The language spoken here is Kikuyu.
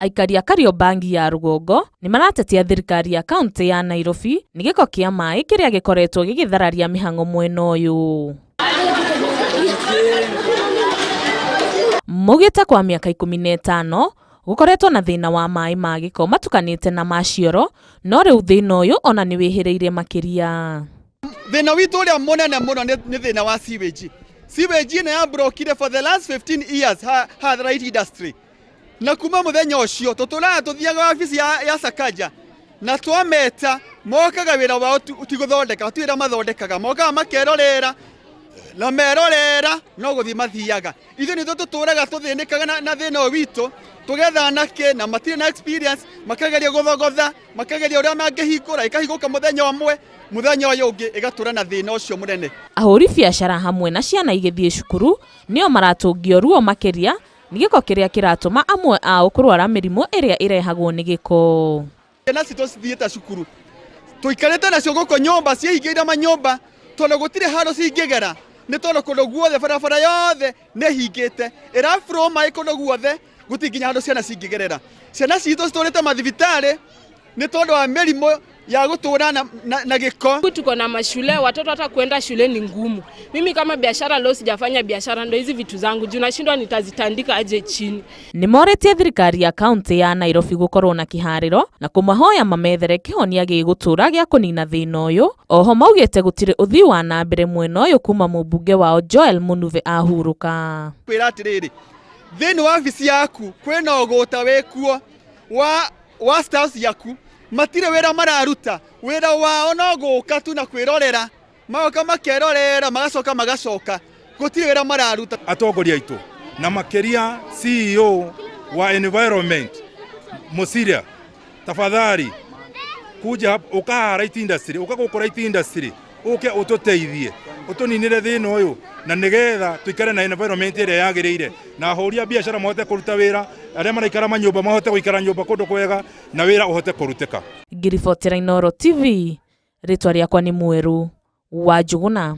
Aikari a Kariobangi ya rũgongo nĩ maratetia thirikari ya kaunti ya Nairobi nĩ gĩko kĩa maĩ kĩrĩa gĩkoretwo gĩgĩthararia mĩhang'o mwena ũyũ. Maugĩte kwa mĩaka 15 gũkoretwo na thĩna wa maĩ ma gĩko matukanĩte na ma cioro, no rĩu thĩna ũyũ ona nĩ wĩhĩrĩirie makĩria. Thĩna witũ ũrĩa mũnene mũno nĩ thĩna wa sewage. Sewage ĩno ya brokire for the last 15 years ha Light Industry. Na kuma mũthenya ũcio tũtũraga tũthiaga wabici ya Sakaja na twameta mokaga wĩra wao ti gũthondeka, ti wĩra mathondekaga, mokaga makerorera na merorera no gũthiĩ mathiaga. Ithuĩ nĩ tũtũraga tũthĩnĩkaga na thĩna ũyũ witũ, tũgetha anake na matirĩ na experience, makageria gũthogotha, makageria ũrĩa mangĩhingũra, ĩkahingũka mũthenya ũmwe, mũthenya ũyũ ũngĩ ĩgatũra na thĩna ũcio mũnene. Ahũri biacara hamwe na ciana igĩthiĩ cukuru nĩo maratũngio ruo makĩria nĩ gĩko kĩrĩa kĩratũma amwe ao kũrwara mĩrimũ ĩrĩa ĩrehagwo nĩ gĩko. Ciana citũ cithiĩte cukuru tũikarĩte nacio gũkũ nyũmba, ciĩhingĩire manyũmba tondũ gũtirĩ handũ cingĩgera, nĩ tondũ kũndũ guothe barabara yothe nĩ hingĩte, ĩra flow maĩ kũndũ guothe, gũtirĩ nginya handũ ciana cingĩgerera. Ciana citũ citũrĩte mathibitarĩ nĩ tondũ wa mĩrimũ ya gũtũra na gĩko. Tuko na mashule, watoto hata kuenda shule ni ngumu. Mimi kama biashara leo sijafanya biashara, ndo hizi vitu zangu juu nashindwa nitazitandika aje chini. Nĩ morĩtie thirikari ya kaunti ya Nairobi gũkorwo na kĩharĩro na kũmahoya mamethere kĩhonia gĩgũtũra gĩa kũnina thĩna ũyũ. Oho maugĩte gũtirĩ ũthii wa na mbere mwena ũyũ kuma mũmbunge wao Joel Munuve ahurũka. Kwĩra atĩrĩrĩ, thĩinĩ wa wabici yaku kwĩna ũgũta wĩkuo wa staff yaku, matirĩ wĩra mararuta, wĩra wao no gũka tu na kwĩrorera, magoka makerorera magacoka magacoka, gũtirĩ wĩra mararuta. Atongoria aitũ na makĩria CEO wa environment Mosiria, tafadhali kuja uka haha Light Industry, uka gũkũ Light Industry, uke ũtũteithie ũtũninĩre thĩna ũyũ na nĩgetha tũikare na environment ĩrĩa yagĩrĩire, na ahũri a biacara mahote kũruta wĩra, arĩa maraikara manyũmba mahote gũikara nyũmba kũndũ kwega na wĩra ũhote kũrutĩka. Ngĩribotera Inooro TV, rĩtwa rĩakwa nĩ Mwerũ wa Njũgũna.